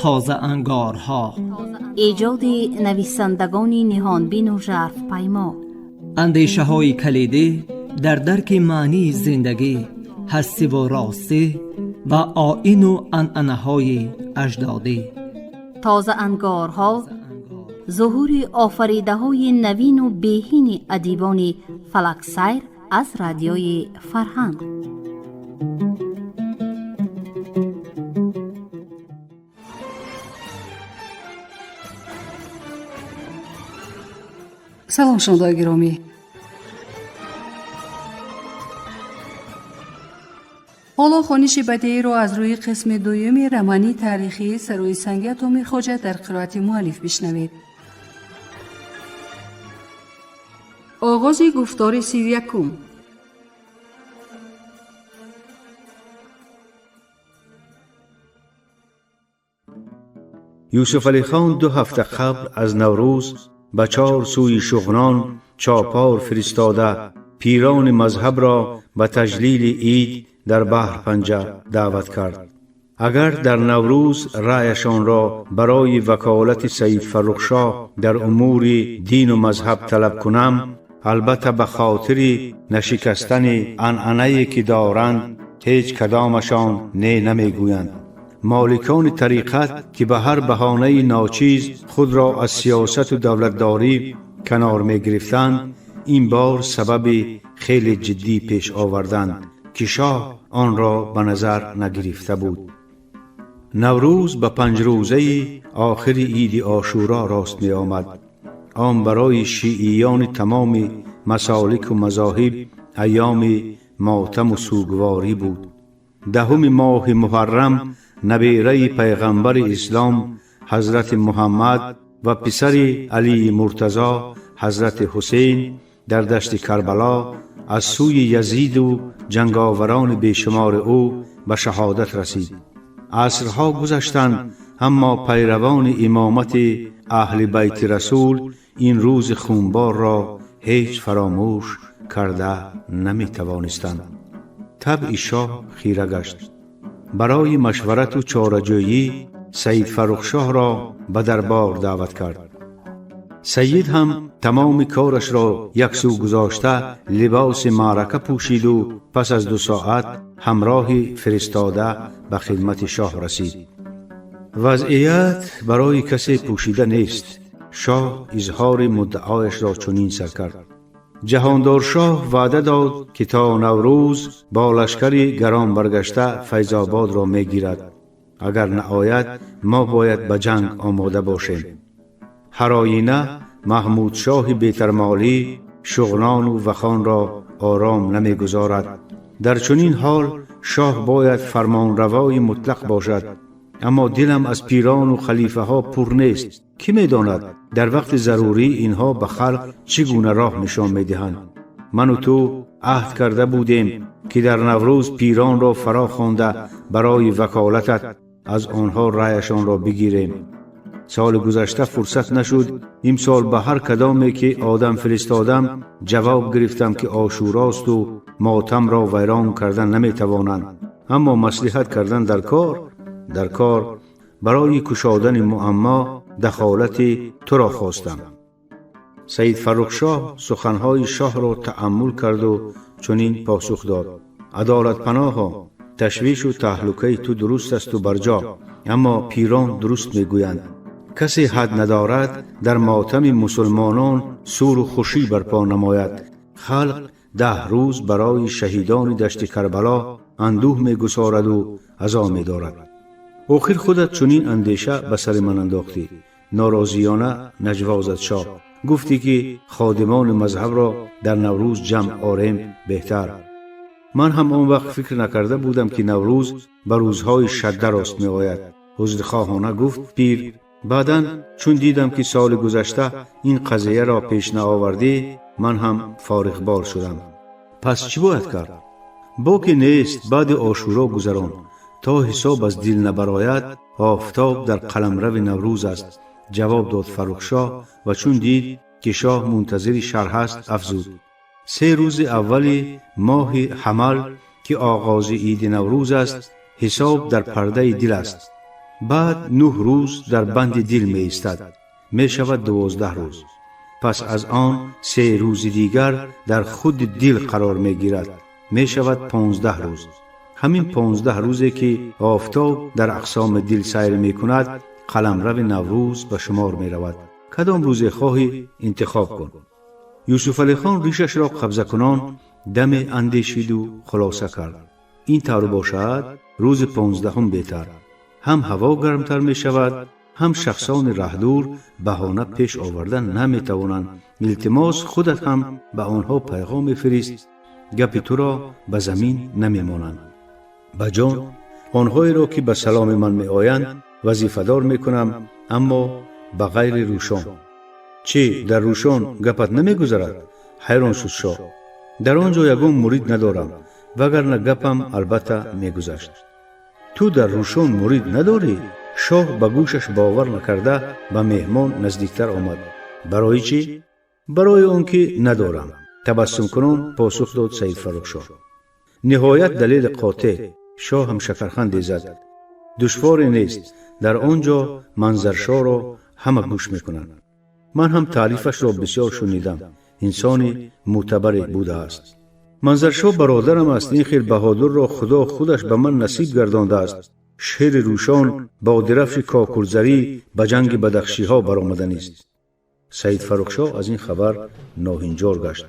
Тозаангорҳо. Эҷоди нависандагони ниҳонбину жарфпаймо. Андешаҳои калидӣ дар дарки маънии зиндагӣ, ҳастиву ростӣ ва оину анъанаҳои аҷдодӣ. Тозаангорҳо, зуҳури офаридаҳои навину беҳини адибони фалаксайр аз Радиои Фарҳанг. Салом, шунавандаои гиромӣ. Ҳоло хониши бадеиро аз рӯи қисми дуюми романи таърихии Сарои санги Атомир Хоҷа дар қироати муаллиф бишнавед. Оғози гуфтори 31-ум. Юсуф Алихон 2 ҳафта қабл аз Наврӯз ба чор сӯи Шуғнон чопор фиристода, пирони мазҳабро ба таҷлили ид дар Баҳр Панҷа даъват кард. Агар дар Наврӯз раъяшонро барои ваколати Саид Фаррухшоҳ дар умури дину мазҳаб талаб кунам, албатта ба хотири нашикастани анъанае ки доранд, ҳеҷ кадомашон не намегӯянд. Моликони тариқат, ки ба ҳар баҳонаи ночиз худро аз сиёсату давлатдорӣ канор мегирифтанд, ин бор сабаби хеле ҷиддӣ пеш оварданд, ки шоҳ онро ба назар нагирифта буд. Наврӯз ба панҷрӯзаи охири иди Ошӯро рост меомад. Он барои шииёни тамоми масолику мазоҳиб айёми мотаму сӯгворӣ буд. 10-уми моҳи муҳаррам набераи пайғамбари ислом, ҳазрати Муҳаммад, ва писари Алии Муртазо, ҳазрати Ҳусейн, дар дашти Карбало аз сӯи Язиду ҷанговарони бешумори ӯ ба шаҳодат расид. Асрҳо гузаштанд, аммо пайравони имомати аҳли байти расул ин рӯзи хунборро ҳеҷ фаромӯш карда наметавонистанд. Табъи шоҳ хира гашт. Барои машварату чораҷӯӣ Саид Фаррухшоҳро ба дарбор даъват кард. Саид ҳам тамоми корашро яксӯ гузошта, либоси маърака пӯшиду пас аз 2 соат ҳамроҳи фиристода ба хидмати шоҳ расид. Вазъият барои касе пӯшида нест. Шоҳ изҳори муддаояшро чунин сар кард: Ҷаҳондоршоҳ ваъда дод, ки то Наврӯз бо лашкари гарон баргашта Файзободро мегирад. Агар наояд, мо бояд ба ҷанг омода бошем. Ҳар оина Маҳмудшоҳи бетармолӣ Шуғнону Вахонро ором намегузорад. Дар чунин ҳол шоҳ бояд фармонравои мутлақ бошад. Аммо дилам аз пирону халифаҳо пур нест. Кӣ медонад, дар вақти зарурӣ инҳо ба халқ чӣ гуна роҳ нишон медиҳанд? Ману ту аҳд карда будем, ки дар Наврӯз пиронро фаро хонда, барои ваколатат аз онҳо раъяшонро бигирем. Соли гузашта фурсат нашуд. Имсол ба ҳар кадоме ки одам фиристодам, ҷавоб гирифтам, ки Ошӯросту мотамро вайрон кардан наметавонанд, аммо маслиҳат кардан дар кор, дар кор. Барои кушодани муаммо дахолати туро хостам. Саид Фаррухшоҳ суханҳои шоҳро тааммул карду чунин посух дод: Адолатпаноҳо, ташвишу таҳлукаи ту дуруст асту барҷо, аммо пирон дуруст мегӯянд. Касе ҳад надорад дар мотами мусулмонон суру хушӣ барпо намояд. Халқ 10 рӯз барои шаҳидони дашти Карбало андӯҳ мегусораду азо медорад. Охир худат чунин андеша ба сари ман андохтӣ. Норозиёна наҷво зад шоҳ. Гуфтӣ, ки ходимони мазҳабро дар Наврӯз ҷамъ орем беҳтар. Ман ҳам он вақт фикр накарда будам, ки Наврӯз ба рӯзҳои шадда рост меояд, узрхоҳона гуфт пир. Баъдан чун дидам, ки соли гузашта ин қазияро пеш наовардӣ, ман ҳам фориғбол шудам. Пас чӣ бояд кард? Боке нест, баъди Ошӯро гузарон. То ҳисоб аз дил набарояд, офтоб дар қаламрави Наврӯз аст, ҷавоб дод Фаррухшоҳ ва чун дид, ки шоҳ мунтазири шарҳ аст, афзуд: 3 рӯзи аввали моҳи ҳамал, ки оғози иди Наврӯз аст, ҳисоб дар пардаи дил аст. Баъд 9 рӯз дар банди дил меистад, мешавад 12 рӯз. Пас аз он 3 рӯзи дигар дар худи дил қарор мегирад, мешавад 15 рӯз. Ҳамин 15 рӯзе ки офтоб дар ақсоми дил сайр мекунад, қаламрави Наврӯз ба шумор меравад. Кадом рӯзе хоҳӣ интихоб кун. Юсуфалихон ришашро қабзакунон даме андешиду хулоса кард: ин тавр бошад, рӯзи 15-ум беҳтар. Ҳам ҳаво гармтар мешавад, ҳам шахсони раҳдур баҳона пеш оварда наметавонанд. Илтимос, худат ҳам ба онҳо пайғом мефирист, гапи туро ба замин намемонанд. Ба ҷон, онҳоеро ки ба саломи ман меоянд вазифадор мекунам, аммо ба ғайри Рӯшон. Чӣ, дар Рӯшон гапат намегузарад? Ҳайрон шуд шоҳ. Дар он ҷо ягон мурид надорам, вагарна гапам албатта мегузашт. Ту дар Рӯшон мурид надорӣ? Шоҳ ба гӯшаш бовар накарда ба меҳмон наздиктар омад. Барои чӣ? Барои он ки надорам, табассумкунон посух дод Саид Фаррухшоҳ. Ниҳоят далели қотеъ. Шоҳ ҳам шакарханде зад. Душворе нест, дар он ҷо Манзаршоҳро ҳама гӯш мекунанд. Ман ҳам таърифашро бисёр шунидам, инсони мӯътабаре будааст. Манзаршоҳ бародарам аст. Ин хел баҳодурро Худо худаш ба ман насиб гардондааст. Шери Рӯшон бо дирафши Кокурзарӣ ба ҷанги бадахшиҳо баромаданист. Саид Фаррухшоҳ аз ин хабар ноҳинҷор гашт.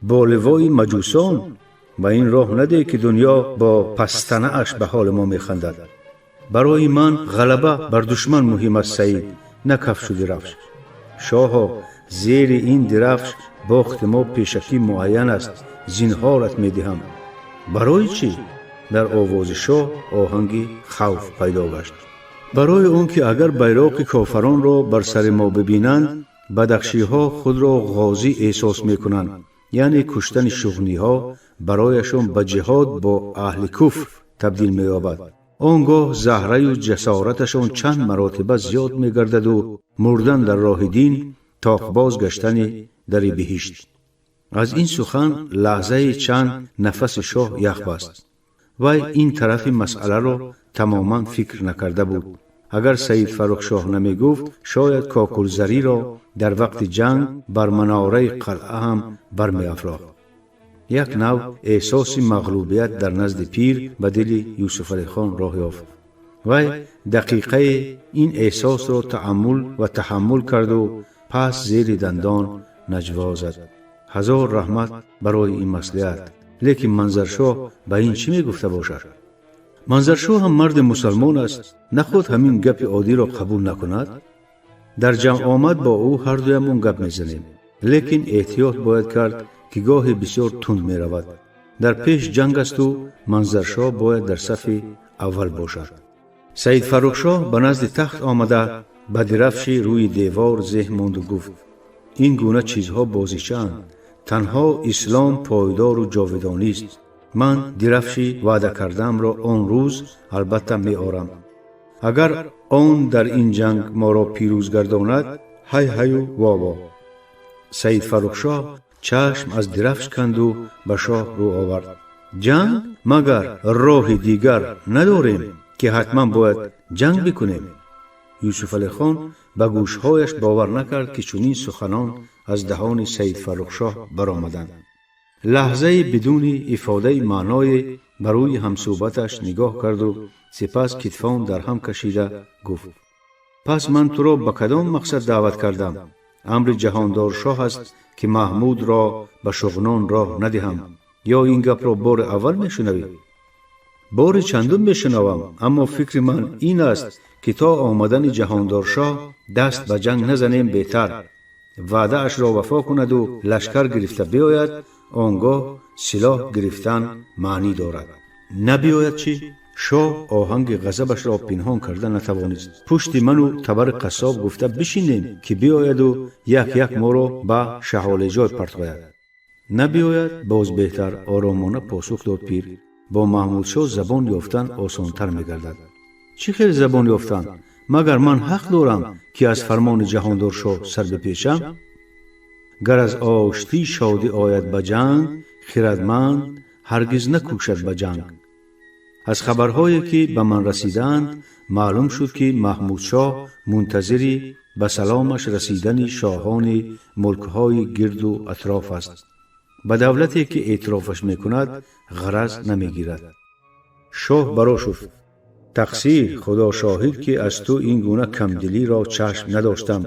Бо ливои маҷусон ба ин роҳ наде ки дунё бо пастанааш ба ҳоли мо механдад. Барои ман ғалаба бар душман муҳим аст, Саид, на кафшу дирафш. Шоҳо, зери ин дирафш бохти мо пешакӣ муайян аст, зинҳорат медиҳам. Барои чӣ? Дар овози шоҳ оҳанги хавф пайдо гашт. Барои он ки агар байроқи кофаронро бар сари мо бибинанд, бадахшиҳо худро ғозӣ эҳсос мекунанд, яъне куштани шуғниҳо барояшон ба ҷиҳод бо аҳли куфр табдил меёбад. Он гоҳ заҳраю ҷасораташон чанд маротиба зиёд мегардаду мурдан дар роҳи дин тоқбоз гаштани дари биҳишт. Аз ин сухан лаҳзаи чанд нафаси шоҳ ях баст. Вай ин тарафи масъаларо тамоман фикр накарда буд. Агар Саид Фаррухшоҳ намегуфт, шояд Кокурзариро дар вақти ҷанг бар манораи қалъа ҳам бармеафрохт. Як нав эҳсоси мағлубият дар назди пир ба дили Юсуфалихон роҳ ёфт. Вай дақиқае ин эҳсосро таъаммул ва таҳаммул карду пас зери дандон наҷво зад: ҳазор раҳмат барои ин маслиҳат, лекин Манзаршоҳ ба ин чӣ мегуфта бошад? Манзаршоҳ ҳам марди мусалмон аст, наход ҳамин гапи оддиро қабул накунад? Дар ҷамъомад бо ӯ ҳардуямон гап мезанем, лекин эҳтиёт бояд кард ки гоҳе бисёр тунд меравад. Дар пеш ҷанг асту Манзаршоҳ бояд дар сафи аввал бошад. Саид Фаррухшоҳ ба назди тахт омада ба дирафши рӯи девор зеҳ монду гуфт: ин гуна чизҳо бозичаанд. Танҳо ислом пойдору ҷовидонист. Ман дирафши ваъда кардаамро он рӯз албатта меорам. Агар он дар ин ҷанг моро пирӯз гардонад, ҳай ҳаю вово. Саид Фаррухшоҳ чашм аз дирафш канду ба шоҳ рӯ овард. Ҷанг? Магар роҳи дигар надорем, ки ҳатман бояд ҷанг бикунем? Юсуфалихон ба гӯшҳояш бовар накард, ки чунин суханон аз даҳони Саид Фаррухшоҳ баромаданд. Лаҳзаи бидуни ифодаи маъное ба рӯи ҳамсӯҳбаташ нигоҳ карду сипас китфон дар ҳам кашида гуфт: пас ман туро ба кадом мақсад даъват кардам? Амри ҷаҳондоршоҳ аст, ки Маҳмудро ба Шуғнон роҳ надиҳам. Ё ин гапро бори аввал мешунавӣ? Бори чандум мешунавам, аммо фикри ман ин аст, ки то омадани ҷаҳондоршоҳ даст ба ҷанг назанем беҳтар. Ваъдаашро вафо кунаду лашкар гирифта биёяд, он гоҳ силоҳ гирифтан маънӣ дорад. Набиёяд чӣ? Шоҳ оҳанги ғазабашро пинҳон карда натавонист. Пушти ману табари қассоб гуфта бишинем, ки биёяду як як моро ба шаҳолеҷой партояд. Набиёяд боз беҳтар, оромона посух дод пир. Бо Маҳмудшоҳ забон ёфтан осонтар мегардад. Чӣ хел забон ёфтан? Магар ман ҳақ дорам, ки аз фармони ҷаҳондоршоҳ сар бипечам? Гар аз оштӣ шодӣ ояд ба ҷанг, хирадманд ҳаргиз накӯшад ба ҷанг. Аз хабарҳое ки ба ман расидаанд, маълум шуд, ки Маҳмудшоҳ мунтазири ба саломаш расидани шоҳони мулкҳои гирду атроф аст. Ба давлате ки эътирофаш мекунад, ғараз намегирад. Шоҳ барошуфт: «Тақсир, Худо шоҳид, ки аз ту ин гуна камдилиро чашм надоштам.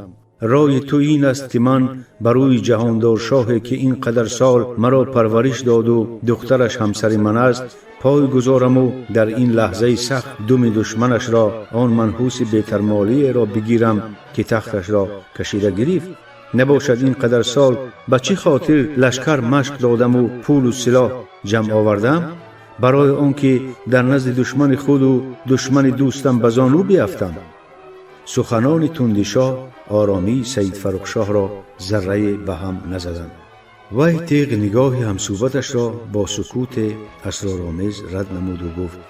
Рои ту ин аст, ки ман ба рӯи ҷаҳондоршоҳе, ки ин қадар сол маро парвариш доду духтараш ҳамсари ман аст, пой гузораму дар ин лаҳзаи сахт думи душманашро, он манҳуси бетармолиеро бигирам, ки тахташро кашида гирифт? Набошад, ин қадар сол ба чӣ хотир лашкар машқ додаму пулу силоҳ ҷамъ овардам? Барои он ки дар назди душмани худу душмани дӯстам ба зону биафтам?» Суханони тунди шоҳ оромии Саид Фаррухшоҳро заррае ба ҳам назаданд. Вай теғ нигоҳи ҳамсӯҳбаташро бо сукуте асроромез рад намуду гуфт: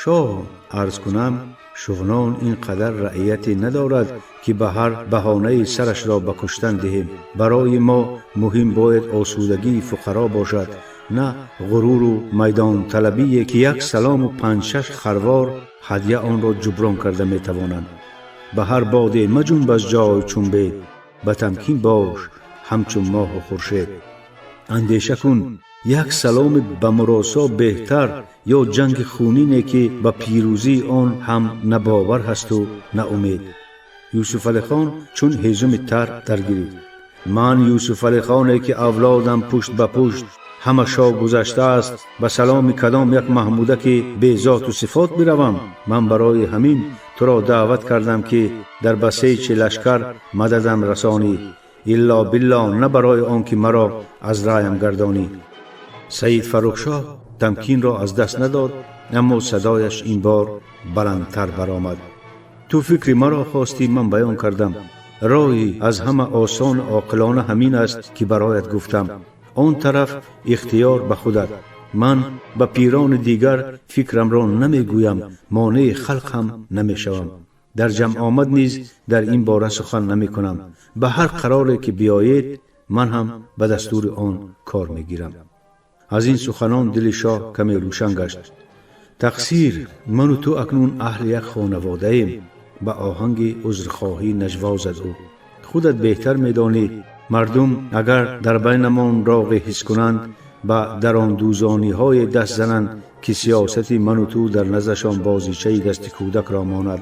«Шоҳ, арз кунам, Шуғнон ин қадар раъияте надорад, ки ба ҳар баҳонаи сарашро ба куштан диҳем. Барои мо муҳим бояд осудагии фуқаро бошад, на ғуруру майдонталабие, ки як салому панҷшаш харвор ҳадя онро ҷуброн карда метавонанд. Ба ҳар боде маҷунб аз ҷой чун бед, ба тамкин бош ҳамчун моҳу хуршед. Андеша кун, як саломи ба муросо беҳтар ё ҷанги хунине, ки ба пирӯзии он ҳам на бовар ҳасту на умед?» Юсуфалихон чун ҳезуми тар даргирифт: «Ман, Юсуфалихоне, ки авлодам пушт ба пушт ҳама шоҳ гузаштааст, ба саломи кадом як маҳмудаки безоту сифот биравам? Ман барои ҳамин туро даъват кардам, ки дар басечи лашкар мададам расонӣ, илло билло на барои он ки маро аз раъям гардонӣ». Саид Фаррухшоҳ тамкинро аз даст надод, аммо садояш ин бор баландтар баромад: «Ту фикри маро хостӣ, ман баён кардам. Роҳи аз ҳама осону оқилона ҳамин аст, ки бароят гуфтам. Он тараф ихтиёр ба худат. Ман ба пирони дигар фикрамро намегӯям, монеи халқ ҳам намешавам. Дар ҷамъомад низ дар ин бора сухан намекунам. Ба ҳар қароре ки биёед, ман ҳам ба дастури он кор мегирам». Аз ин суханон дили шоҳ каме рӯшан гашт. «Тақсир, ману ту акнун аҳли як хонаводаем», ба оҳанги узрхоҳӣ наҷво зад ӯ. «Худат беҳтар медонӣ, мардум агар дар байнамон роғе ҳис кунанд, ба дарондӯзониҳое даст зананд, ки сиёсати ману ту дар наздашон бозичаи дасти кӯдакро монад.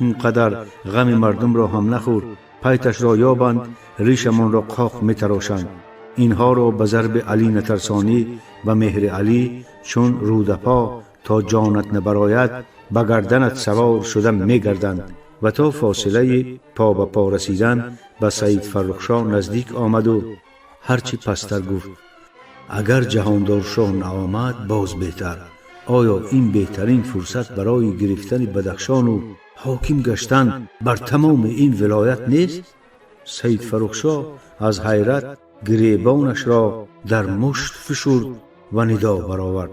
Ин қадар ғами мардумро ҳам нахӯр. Пайташро ёбанд, ришамонро қоқ метарошанд. Инҳоро ба зарби Алӣ натарсонӣ, ба меҳри Алӣ чун рӯдапо то ҷонат набарояд, ба гарданат савор шуда мегарданд». Ва то фосилаи по ба по расидан ба Саид Фаррухшоҳ наздик омаду ҳарчи пасттар гуфт: «Агар ҷаҳондоршоҳ наомад, боз беҳтар. Оё ин беҳтарин фурсат барои гирифтани Бадахшону ҳоким гаштан бар тамоми ин вилоят нест?» Саид Фаррухшоҳ аз ҳайрат гиребонашро дар мушт фишурд ва нидо баровард: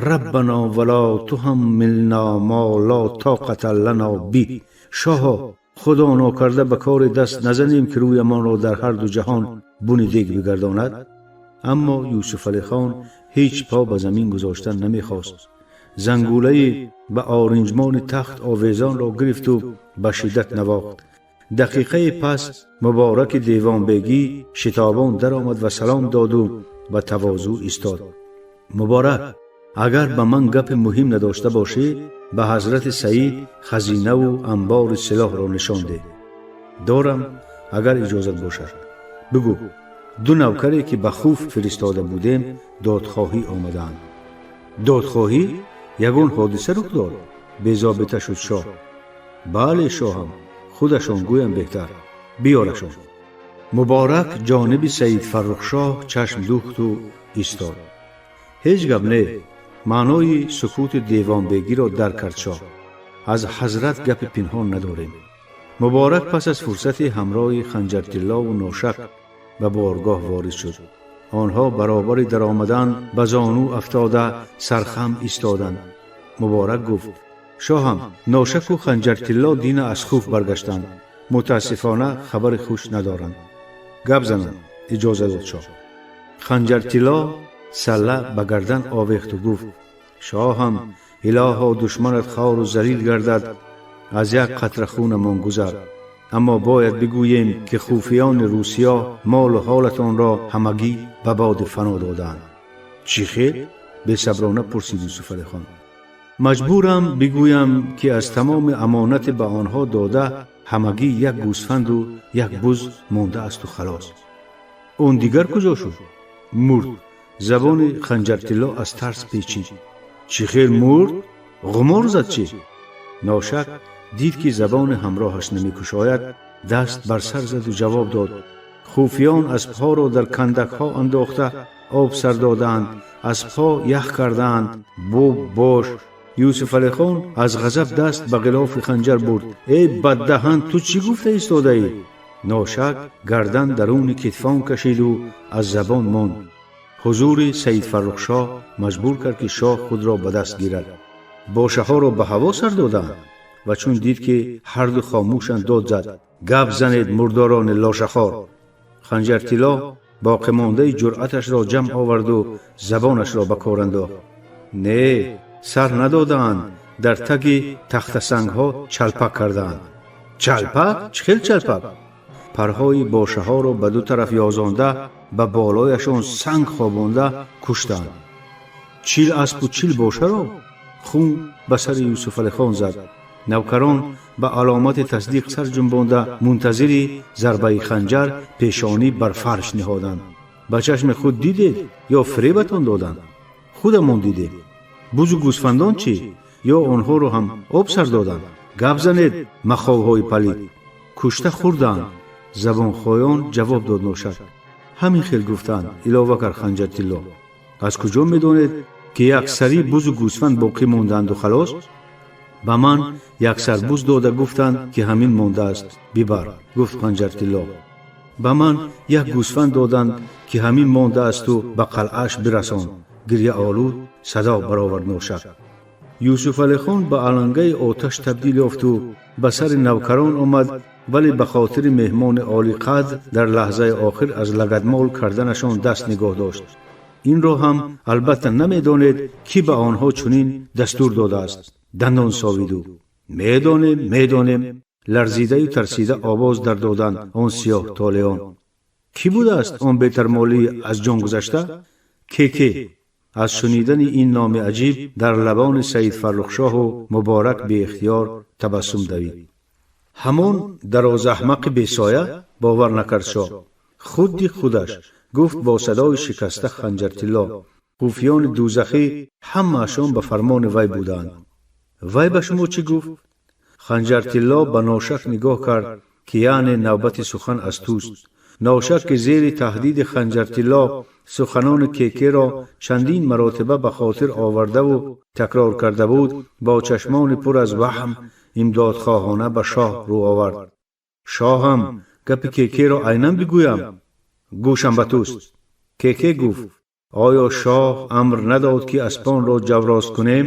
«Раббано вало туҳаммилно мо ло тоқата лано би! Шоҳо, Худо нокарда, ба кори даст назанем, ки рӯямонро дар ҳар ду ҷаҳон буни дег бигардонад». Аммо Юсуфалихон ҳеҷ по ба замин гузоштан намехост. Зангулаи ба оринҷмони тахт овезонро гирифту ба шиддат навохт. Дақиқае пас Мубораки Девонбегӣ шитобон даромад ва салом доду ба тавозӯъ истод. «Муборак, агар ба ман гапи муҳим надошта бошӣ, ба ҳазрати Саид хазинаву анбори силоҳро нишон деҳ». «Дорам, агар иҷозат бошад». «Бигӯ». «Ду навкаре, ки ба Хуф фиристода будем, додхоҳӣ омадаанд». «Додхоҳӣ? Ягон ҳодиса рух дод?» безобита шуд шоҳ. «Бале, шоҳам, худашон гӯям беҳтар. Биёрашон». Муборак ҷониби Саид Фаррухшоҳ чашм дӯхту истод. «Ҳеҷ гап не», маънои сукути Девонбегиро дарк кард шоҳ. «Аз ҳазрат гапи пинҳон надорем». Муборак пас аз фурсате ҳамроҳи Ханҷартиллову Ношак ба боргоҳ ворид шуд. Онҳо баробари даромадан ба зону афтода сархам истоданд. Муборак гуфт: «Шоҳам, Ношаку Ханҷартилло дина аз Хуф баргаштанд. Мутаассифона, хабари хуш надоранд». «Гап зананд», иҷоза дод шоҳ. Ханҷартилло салла ба гардан овехту гуфт: «Шоҳам, Илоҳо, душманат хору залил гардад, аз як қатра хунамон гузар. Аммо бояд бигӯем, ки хуфиёни Русия молу ҳолатонро ҳамагӣ ба боди фано доданд. Чӣ хел? Бесаброна пурсид Юсуфалихон. Маҷбурам бигӯям, ки аз тамоми амонате ба онҳо дода ҳамагӣ як гӯсфанду як буз монда асту халос. Он дигар куҷо шуд? Мурд. Забони Ханҷартилло аз тарс печид. Чӣ хел мурд? Ғумор зад чӣ? Ношак дид, ки забони ҳамроҳаш намекушояд, даст бар сар заду ҷавоб дод: хуфиён аспҳоро дар кандакҳо андохта об сар додаанд, аспҳо ях кардаанд. Буб бош. Юсуфалихон аз ғазаб даст ба ғилофи ханҷар бурд. Эй баддаҳан, ту чӣ гуфта истодаӣ? Ношак гардан даруни китфон кашиду аз забон монд. Ҳузури Саид Фаррухшоҳ маҷбур кард, ки шоҳ худро ба даст гирад. Бошаҳоро ба ҳаво сар доданд? Ва чун дид, ки ҳарду хомӯшанд, дод зад: гап занед, мурдорони лошахор! Ханҷартилло боқимондаи ҷуръаташро ҷамъ оварду забонашро ба кор андохт. Не, сар надодаанд, дар таги тахтасангҳо чалпак кардаанд. Чалпак? Чӣ хел чалпак? Парҳои бошаҳоро ба ду тараф ёзонда, ба болояшон санг хобонда куштанд. 40 аспу 40 бошаро? Хун ба сари Юсуфалихон зад. Навкарон ба аломати тасдиқ сар ҷунбонда, мунтазири зарбаи ханҷар пешонӣ бар фарш ниҳоданд. Ба чашми худ дидед ё фиребатон доданд? Худамон дидем. Бузу гӯсфандон чӣ? Ё онҳоро ҳам об сар доданд? Гап занед, маховҳои палид! Кушта хӯрданд, забонхоён ҷавоб дод Ношак. Ҳамин хел гуфтанд, илова кард Ханҷартилло. Аз куҷо медонед, ки як сари бузу гӯсфанд боқӣ мондаанду халос? Ба ман як сар буз дода гуфтанд, ки ҳамин мондааст, бибар, гуфт Ханҷартилло. Ба ман як гӯсфанд доданд, ки ҳамин мондаасту ба қалъааш бирасон, гирьяолуд садо баровард Ношак. Юсуфалихон ба алангаи оташ табдил ёфту ба сари навкарон омад, вале ба хотири меҳмони олиқадр дар лаҳзаи охир аз лагадмол карданашон даст нигоҳ дошт. Инро ҳам албатта намедонед, ки ба онҳо чунин дастур додааст? Дандон совиду. Медонем, медонем, ларзидаю тарсида овоз дар доданд он сиёҳ толеон. Кӣ будааст он бетармолӣ аз ҷон гузашта? Кеке. Аз шунидани ин номи аҷиб дар лабони Саид Фаррухшоҳу Муборак беихтиёр табассум давид. Ҳамон дарозаҳмақи бесоя? Бовар накард шоҳ. Худди худаш, гуфт бо садои шикаста Ханҷартилло. Хуфиёни дӯзахӣ ҳамаашон ба фармони вай буданд. Вай ба шумо чӣ гуфт? Ханҷартилло ба Ношак нигоҳ кард, ки яъне навбати сухан аз туст. Ношак, ки зери таҳдиди Ханҷартилло суханони Кекеро чандин маротиба ба хотир овардаву такрор карда буд, бо чашмони пур аз ваҳм имдодхоҳона ба шоҳ рӯ овард. Шоҳам, гапи Кекеро айнан бигӯям? Гӯшам ба туст. Кеке гуфт: оё шоҳ амр надод, ки аспонро ҷавроз кунем?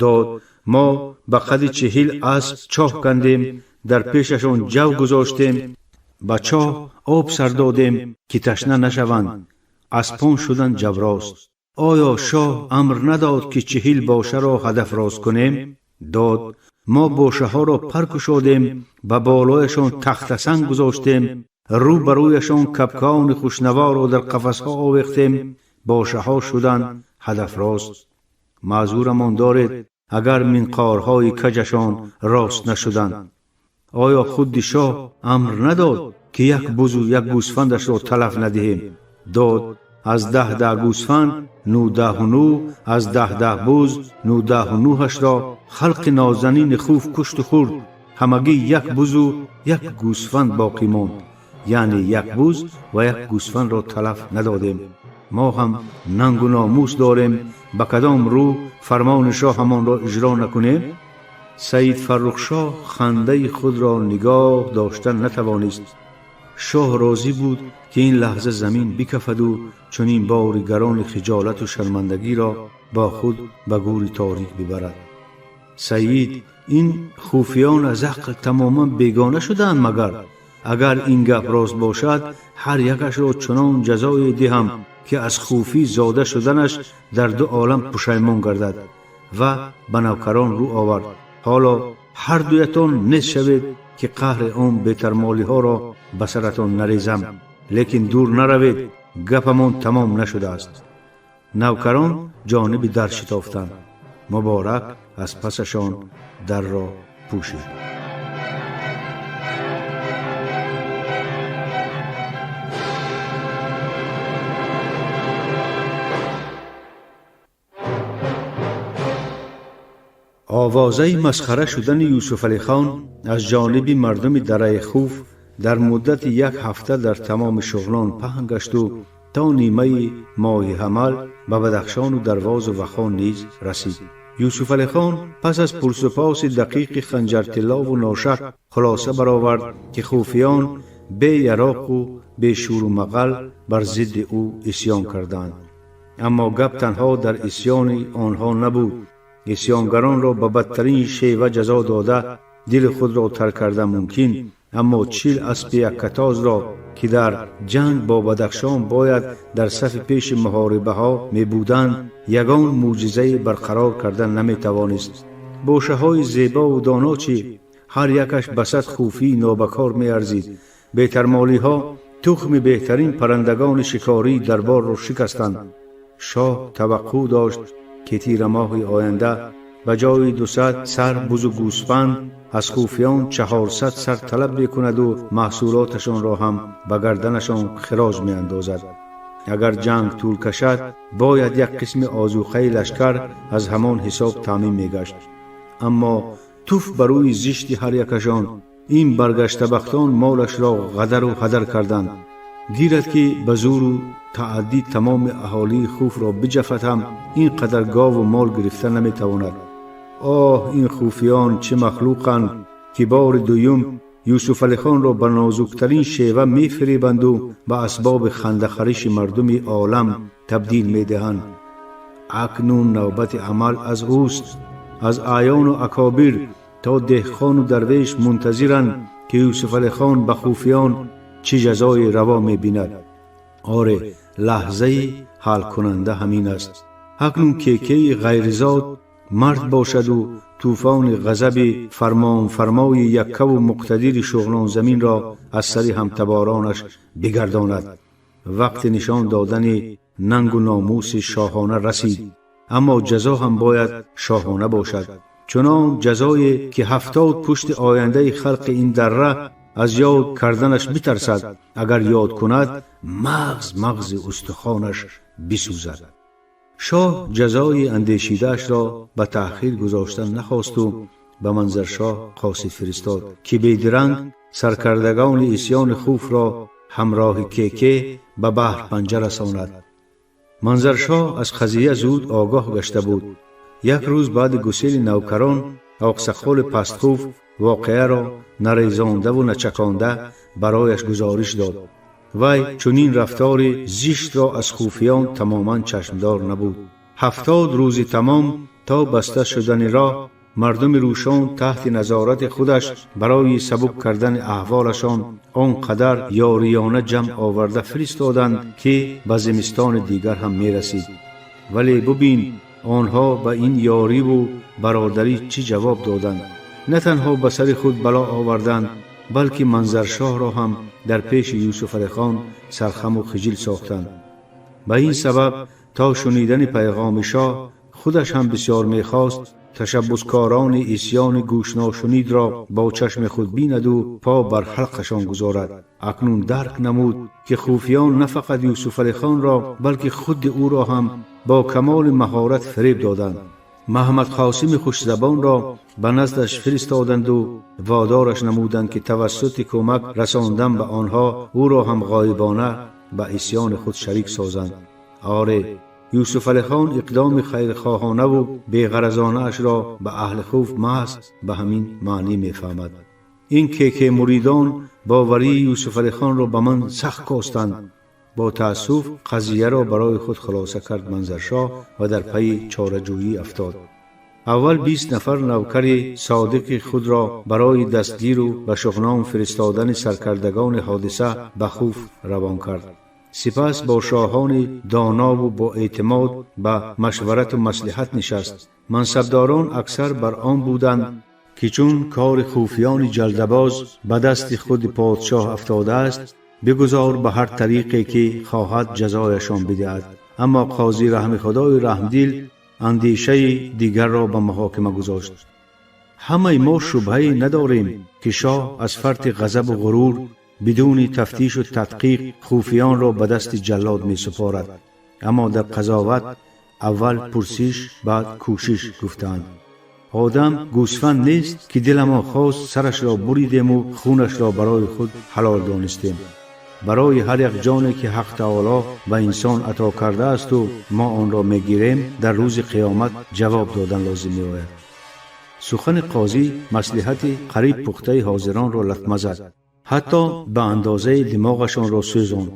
Дод. Мо ба қади 40 асп чоҳ кандем, дар пешашон ҷав гузоштем, ба чоҳ об сар додем, ки ташна нашаванд. Аспон шуданд ҷаврост. Оё шоҳ амр надод, ки 40 бошаро ҳадаф рост кунем? Дод. Мо бошаҳоро пар кушодем, ба болояшон тахтасанг гузоштем, рӯ ба рӯяшон кабкони хушнаворо дар қафасҳо овехтем, бошаҳо шуданд ҳадафрост. Маъзурамон доред, агар минқорҳои каҷашон рост нашуданд. Оё худди шоҳ амр надод, ки як бузу як гӯсфандашро талаф надиҳем? Дод. Аз 10 10 гӯсфанд 99, аз 10 10 буз 99-ашро халқи нозанини хуф кушту хӯрд. Ҳамагӣ як бузу як гӯсфанд боқӣ монд, яъне як буз ва як гӯсфандро талаф надодем. Мо ҳам нангу номус дорем, ба кадом рӯ фармони шоҳамонро иҷро накунем? Саид Фаррухшоҳ хандаи худро нигоҳ доштан натавонист. Шоҳ розӣ буд, ки ин лаҳза замин бикафаду чунин бори гарони хиҷолату шармандагиро бо худ ба гӯри торик бибарад. Саид, ин хуфиён аз ақл тамоман бегона шудаанд магар? Агар ин гап рост бошад, ҳар якашро чунон ҷазое диҳам, ки аз хуфӣ зода шуданаш дар ду олам пушаймон гардад. ва ба навкарон рӯ овард: ҳоло ҳар дуятон нез шавед, ки қаҳри он бетармолиҳоро ба саратон нарезам, лекин дур наравед, гапамон тамом нашудааст. Навкарон ҷониби дар шитофтанд. Муборак аз пасашон дарро пӯшид. Овозаи масхара шудани Юсуфалихон аз ҷониби мардуми дараи Хуф дар муддати як ҳафта дар тамоми Шуғнон паҳн гашту то нимаи моҳи ҳамал ба Бадахшону Дарвозу Вахон низ расид. Юсуфалихон пас аз пурсупоси дақиқи Ханҷартиллову Ношак хулоса баровард, ки хуфиён бе яроқу бе шӯру мағал бар зидди ӯ исьён карданд. Аммо гап танҳо дар исьёни онҳо набуд. Исьёнгаронро ба бадтарин шева ҷазо дода, дили худро тар карда мумкин, аммо 40 аспи яккатозро, ки дар ҷанг бо Бадахшон бояд дар сафи пеши муҳорибаҳо мебуданд, ягон мӯъҷизае барқарор карда наметавонист. Бошаҳои зебову доно чӣ, ҳар якаш ба 100 хуфии нобакор меарзид. Бетармолиҳо тухми беҳтарин паррандагони шикории дарборро шикастанд. Шоҳ таваққӯъ дошт, ки тирамоҳи оянда ба ҷои 200 сар бузу гӯсфанд аз хуфиён 400 сар талаб мекунаду маҳсулоташонро ҳам ба гарданашон хироҷ меандозад. Агар ҷанг тӯл кашад, бояд як қисми озуқаи лашкар аз ҳамон ҳисоб таъмин мегашт. Аммо туф ба рӯи зишти ҳар якашон, ин баргаштабахтон молашро ғадару ҳадар карданд. Гирад, ки ба зуру тааддӣ тамоми аҳолии Хуфро биҷафад ҳам, ин қадар гову мол гирифта наметавонад. Оҳ, ин хуфиён чӣ махлуқанд, ки бори дуюм Юсуфалихонро ба нозуктарин шева мефиребанду ба асбоби хандахариши мардуми олам табдил медиҳанд. Акнун навбати амал аз ӯст. Аз аъёну акобир то деҳқону дарвеш мунтазиранд, ки Юсуфалихон ба хуфиён чӣ ҷазое раво мебинад. Оре, лаҳзаи ҳалкунанда ҳамин аст. Акнун кекеи ғайризод мард бошаду тӯфони ғазаби фармонфармои яккаву муқтадири Шуғнонзаминро аз сари ҳамтаборонаш бигардонад. Вақти нишон додани нангу номуси шоҳона расид, аммо ҷазо ҳам бояд шоҳона бошад, чунон ҷазое, ки 70 пушти ояндаи халқи ин дарра аз ёд карданаш битарсад, агар ёд кунад, мағз мағзи устухонаш бисӯзад. Шоҳ ҷазои андешидаашро ба таъхир гузоштан нахосту ба Манзаршоҳ қосид фиристод, ки бедиранг саркардагони исьёни Хуфро ҳамроҳи Кеке ба баҳр панҷа расонад. Манзаршоҳ аз қазия зуд огоҳ гашта буд. Як рӯз баъди гусели навкарон оқсақоли пастхуф воқеаро нарезондаву начаконда барояш гузориш дод. Вай чунин рафтори зиштро аз хуфиён тамоман чашмдор набуд. 70 рӯзи тамом то баста шудани роҳ мардуми Рӯшон таҳти назорати худаш барои сабук кардани аҳволашон он қадар ёриёна ҷамъ оварда фиристоданд, ки ба зимистони дигар ҳам мерасид. Вале бубин, онҳо ба ин ёриву бародарӣ чӣ ҷавоб доданд. На танҳо ба сари худ бало оварданд, балки Манзаршоҳро ҳам дар пеши Юсуфалихон сархаму хиҷил сохтанд. Ба ин сабаб то шунидани пайғоми шоҳ худаш ҳам бисёр мехост ташаббускорони исьёни гӯшношунидро бо чашми худ бинаду по бар ҳалқашон гузорад. Акнун дарк намуд, ки хуфиён на фақат Юсуфалихонро, балки худи ӯро ҳам бо камоли маҳорат фиреб доданд. Маҳмадқосими хушзабонро ба наздаш фиристоданду водораш намуданд, ки тавассути кӯмак расондан ба онҳо ӯро ҳам ғоибона ба исьёни худ шарик созанд. Оре, Юсуфалихон иқдоми хайрхоҳонаву беғаразонаашро ба аҳли Хуф маҳз ба ҳамин маънӣ мефаҳмад. Ин кеке муридон боварии Юсуфалихонро ба ман сахт костанд. Бо таассуф қазияро барои худ хулоса кард Манзаршоҳ ва дар пайи чораҷӯӣ афтод. Аввал 20 нафар навкари содиқи худро барои дастгиру ба Шуғнон фиристодани саркардагони ҳодиса ба Хуф равон кард. Сипас бо шоҳони донову боэътимод ба машварату маслиҳат нишаст. Мансабдорон аксар бар он буданд, ки чун кори хуфиёни ҷалдабоз ба дасти худи подшоҳ афтодааст, бигузор ба ҳар тариқе ки хоҳад ҷазояшон бидиҳад. Аммо қозӣ Раҳми Худои раҳмдил андешаи дигарро ба муҳокима гузошт. Ҳамаи мо шубҳае надорем, ки шоҳ аз фарти ғазабу ғурур бидуни тафтишу тадқиқ хуфиёнро ба дасти ҷаллод месупорад. Аммо дар қазоват аввал пурсиш, баъд кӯшиш гуфтаанд. Одам гӯсфанд нест, ки диламон хост сарашро буридему хунашро барои худ ҳалол донистем. Барои ҳар як ҷоне, ки Ҳақ Таоло ба инсон ато кардаасту мо онро мегирем, дар рӯзи қиёмат ҷавоб додан лозим меояд. Сухани қозӣ маслиҳати қариб пухтаи ҳозиронро латма зад, ҳатто ба андозаи димоғашонро сӯзонд.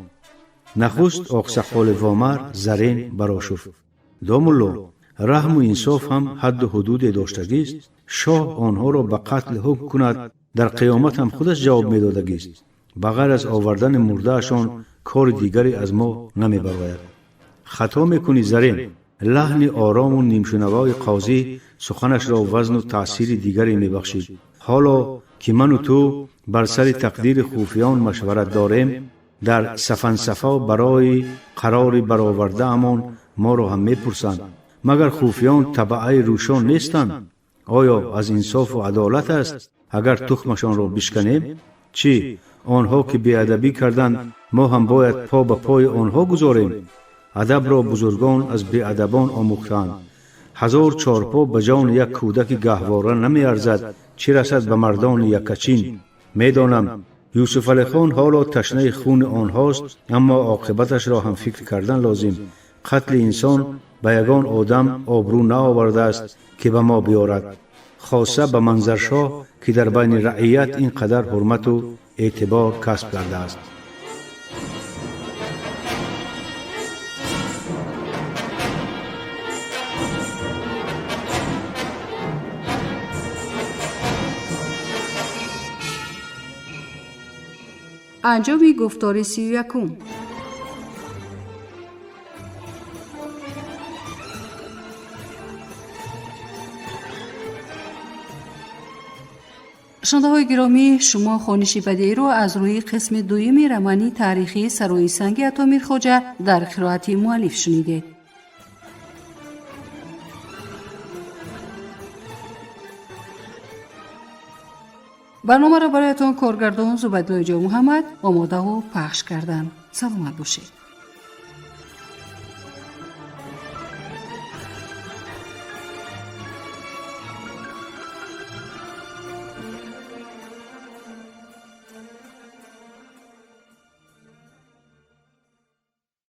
Нахуст оқсақоли Вомар Зарин барошуфт: «Домулло, раҳму инсоф ҳам ҳадду ҳудуде доштагист. Шоҳ онҳоро ба қатл ҳукм кунад, дар қиёмат ҳам худаш ҷавоб медодагист. Ба ғайр аз овардани мурдаашон кори дигаре аз мо намебарояд». «Хато мекунӣ, Зарин». Лаҳни орому нимшунавои қозӣ суханашро вазну таъсири дигаре мебахшид. «Ҳоло ки ману ту бар сари тақдири хуфиён машварат дорем, дар сафансафо барои қарори баровардаамон моро ҳам мепурсанд. Магар хуфиён табаъаи рӯшон нестанд? Оё аз инсофу адолат аст, агар тухмашонро бишканем? Чӣ, онҳо ки беадабӣ карданд, мо ҳам бояд по ба пои онҳо гузорем? Адабро бузургон аз беадабон омӯхтаанд. 1000 чорпо ба ҷони як кӯдаки гаҳвора намеарзад, чӣ расад ба мардони яккачин. Медонам, Юсуфалихон ҳоло ташнаи хуни онҳост, аммо оқибаташро ҳам фикр кардан лозим. Қатли инсон ба ягон одам обрӯ наовардааст, ки ба мо биёрад, хоса ба Манзаршоҳ, ки дар байни раият ин қадар ҳурмату эътибор касб кардааст». Анҷоми гуфтори 31-ум. Шунавандаҳои гиромӣ, шумо хониши бадеиро аз рӯи қисми дуюми романи таърихии Сарои санги Ато Мирхоҷа дар қироати муаллиф шунидед. Барномаро бароятон коргардон Зубайдуллои Ҷомуҳаммад омодаву пахш карданд. Саломат бошед.